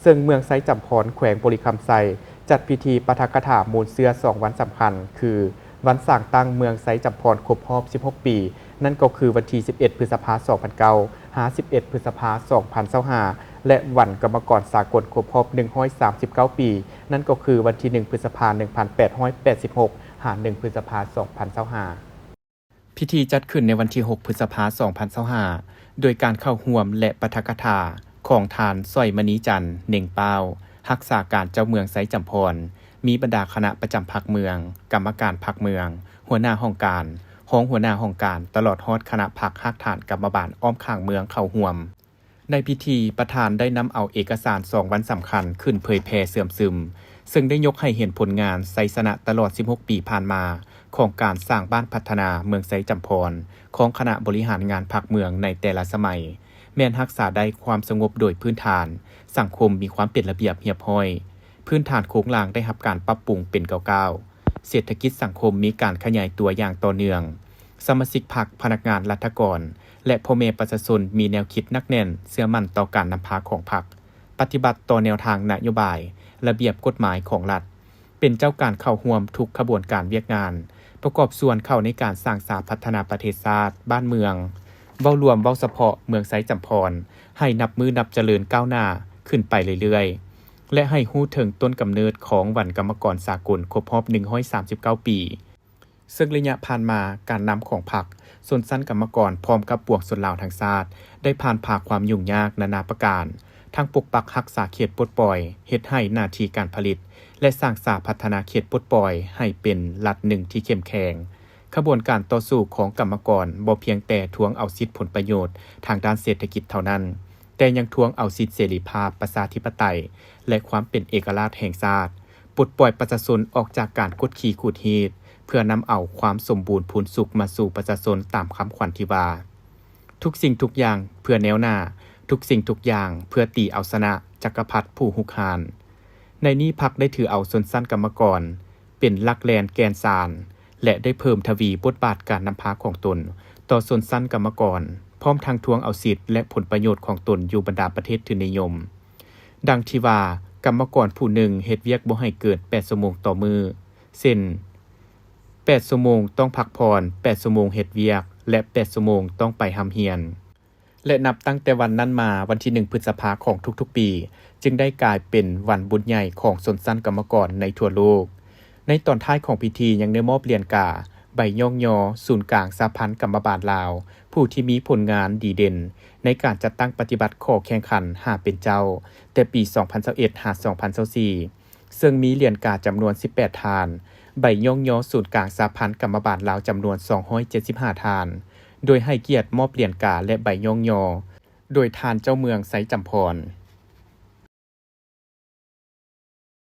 ເຊິ່ງເມືອງໄຊຈຳພອນ ແຂວງບໍລິຄຳໄຊ ຈັດພິທີປາຖະກະຖາມູນເຊື້ອສອງວັນສຳຄັນ ຄື ວັນສ້າງຕັ້ງເມືອງໄຊຈຳພອນຄົບຮອບສິບຫົກປີ ນັ້ນກໍຄືວັນທີສິບເອັດ ພຶດສະພາ ສອງພັນເກົ້າ ຫາ ສິບເອັດ ພຶດສະພາ ສອງພັນຊາວຫ້າ ແລະ ວັນກຳມະກອນສາກົນຄົບຮອບໜຶ່ງຮ້ອຍສາມສິບເກົ້າປີ ນັ້ນກໍຄືວັນທີໜຶ່ງ ພຶດສະພາ ໜຶ່ງພັນແປດຮ້ອຍແປດສິບຫົກ ຫາ ໜຶ່ງ ພຶດສະພາ ສອງພັນຊາວຫ້າ. ພິທີຈັດຂຶ້ນໃນວັນທີຫົກ ພຶດສະພາ ສອງພັນຊາວຫ້າ ໂດຍການເຂົ້າຮ່ວມ ແລະ ປາຖະກະຖາຂອງທ່ານ ສອຍມະນີຈັນ ເນັ່ງປ້າວ ຮັກສາການເຈົ້າເມືອງໄຊຈຳພອນ, ມີບັນດາຄະນະປະຈຳພັກເມືອງ, ກຳມະການພັກເມືອງ, ຫົວໜ້າຫ້ອງການ, ຮອງຫົວໜ້າຫ້ອງການ ຕະຫຼອດຮອດຄະນະພັກຮາກຖານກຳມະບານອ້ອມຂ້າງເມືອງເຂົ້າຮ່ວມ. ໃນພິທີ, ປະທານໄດ້ນຳເອົາເອກະສານສອງວັນສຳຄັນຂຶ້ນເຜີຍແຜ່ເຊື່ອມຊຶມ, ເຊິ່ງໄດ້ຍົກໃຫ້ເຫັນຜົນງານໄຊຊະນະຕະຫຼອດສິບຫົກປີຜ່ານມາ ຂອງການສ້າງບ້ານພັດທະນາເມືອງໄຊຈຳພອນ ຂອງຄະນະບໍລິຫານງານພັກເມືອງໃນແຕ່ລະສະໄໝ ແມ່ນຮັກສາໄດ້ຄວາມສະຫງົບໂດຍພື້ນຖານ, ສັງຄົມມີຄວາມເປັນລະບຽບຮຽບຮ້ອຍ, ພື້ນຖານໂຄງລ່າງໄດ້ຮັບການປັບປຸງເປັນກ້າວໆ, ເສດຖະກິດສັງຄົມມີການຂະຫຍາຍຕົວຢ່າງຕໍ່ເນື່ອງ, ສະມາຊິກພັກ, ພະນັກງານລັດຖະກອນ ແລະ ພໍ່ແມ່ປະຊາຊົນມີແນວຄິດໜັກແໜ້ນ, ເຊື່ອໝັ້ນຕໍ່ການນຳພາຂອງພັກ, ປະຕິບັດຕໍ່ແນວທາງນະໂຍບາຍ, ລະບຽບກົດໝາຍຂອງລັດ, ເປັນເຈົ້າການເຂົ້າຮ່ວມທຸກຂະບວນການວຽກງານ, ປະກອບສ່ວນເຂົ້າໃນການສ້າງສາພັດທະນາປະເທດຊາດ, ບ້ານເມືອງ, ເວົ້າລວມ, ເວົ້າສະເພາະເມືອງໄຊຈຳພອນ ໃຫ້ນັບມື້ນັບຈະເລີນກ້າວໜ້າຂຶ້ນໄປເລື້ອຍໆ ແລະ ໃຫ້ຮູ້ເຖິງຕົ້ນກຳເນີດຂອງວັນກຳມະກອນສາກົນຄົບຮອບໜຶ່ງຮ້ອຍສາມສິບເກົ້າປີ. ເຊິ່ງໄລຍະຜ່ານມາ, ການນຳຂອງພັກ, ຊົນຊັ້ນກຳມະກອນ ພ້ອມກັບປວງຊົນລາວທັງຊາດ ໄດ້ຜ່ານຜ່າຄວາມຫຍຸ້ງຍາກນານາປະການ, ທັງປົກປັກຮັກສາເຂດປົດປ່ອຍ, ເຮັດໃຫ້ໜ້າທີ່ການຜະລິດ ແລະ ສ້າງສາພັດທະນາເຂດປົດປ່ອຍໃຫ້ເປັນລັດໜຶ່ງທີ່ເຂັ້ມແຂງ. ຂະບວນການຕໍ່ສູ້ຂອງກຳມະກອນບໍ່ພຽງແຕ່ທວງເອົາສິດຜົນປະໂຫຍດທາງດ້ານເສດຖະກິດເທົ່ານັ້ນ, ແຕ່ຍັງທວງເອົາສິດເສລີພາບ, ປະຊາທິປະໄຕ ແລະ ຄວາມເປັນເອກະລາດແຫ່ງຊາດ, ປົດປ່ອຍປະຊາຊົນອອກຈາກການກົດຂີ່ຂູດຮີດ, ເພື່ອນຳເອົາຄວາມສົມບູນພູນສຸກມາສູ່ປະຊາຊົນຕາມຄຳຂວັນທີ່ວ່າ, ທຸກສິ່ງທຸກຢ່າງເພື່ອແນວໜ້າ, ທຸກສິ່ງທຸກຢ່າງເພື່ອຕີເອົາຊະນະຈັກກະພັດຜູ້ຮຸກຮານ. ໃນນີ້ພັກໄດ້ຖືເອົາຊົນຊັ້ນກຳມະກອນເປັນຫຼັກແກ່ນແກ່ນສານ ແລະ ໄດ້ເພີ່ມທະວີບົດບາດການນຳພາຂອງຕົນຕໍ່ຊົນຊັ້ນກຳມະກອນ, ພ້ອມທັງທວງເອົາສິດ ແລະ ຜົນປະໂຫຍດຂອງຕົນຢູ່ບັນດາປະເທດທຶນນິຍົມ. ດັ່ງທີ່ວ່າ, ກຳມະກອນຜູ້ໜຶ່ງເຮັດວຽກບໍ່ໃຫ້ເກີນແປດຊົ່ວໂມງຕໍ່ມື້, ເຊັ່ນ, ແປດຊົ່ວໂມງຕ້ອງພັກຜ່ອນ, ແປດຊົ່ວໂມງເຮັດວຽກ ແລະ ແປດຊົ່ວໂມງຕ້ອງໄປຮ່ຳຮຽນ. ແລະ ນັບຕັ້ງແຕ່ວັນນັ້ນມາ, ວັນທີໜຶ່ງ ພຶດສະພາຂອງທຸກໆປີ ຈຶ່ງໄດ້ກາຍເປັນວັນບຸນໃຫຍ່ຂອງຊົນຊັ້ນກຳມະກອນໃນທົ່ວໂລກ. ໃນຕອນທ້າຍຂອງພິທີຍັງໄດ້ມອບຫຼຽນກາ ໃບຍ້ອງຍໍສູນກາງສະຫະພັນກຳມະບານລາວ ຜູ້ທີ່ມີຜົນງານດີເດັ່ນໃນການຈັດຕັ້ງປະຕິບັດຂໍ້ແຂ່ງຂັນຫ້າເປັນເຈົ້າ ແຕ່ປີສອງພັນຊາວເອັດ ຫາ ສອງພັນຊາວສີ່ ເຊິ່ງມີຫຼຽນກາຈຳນວນສິບແປດທ່ານ, ໃບຍ້ອງຍໍສູນກາງສະຫະພັນກຳມະບານລາວຈຳນວນສອງຮ້ອຍເຈັດສິບຫ້າທ່ານ, ໂດຍໃຫ້ກຽດມອບຫຼຽນກາ ແລະ ໃບຍ້ອງຍໍໂດຍທ່ານເຈົ້າເມືອງໄຊຈຳພອນ.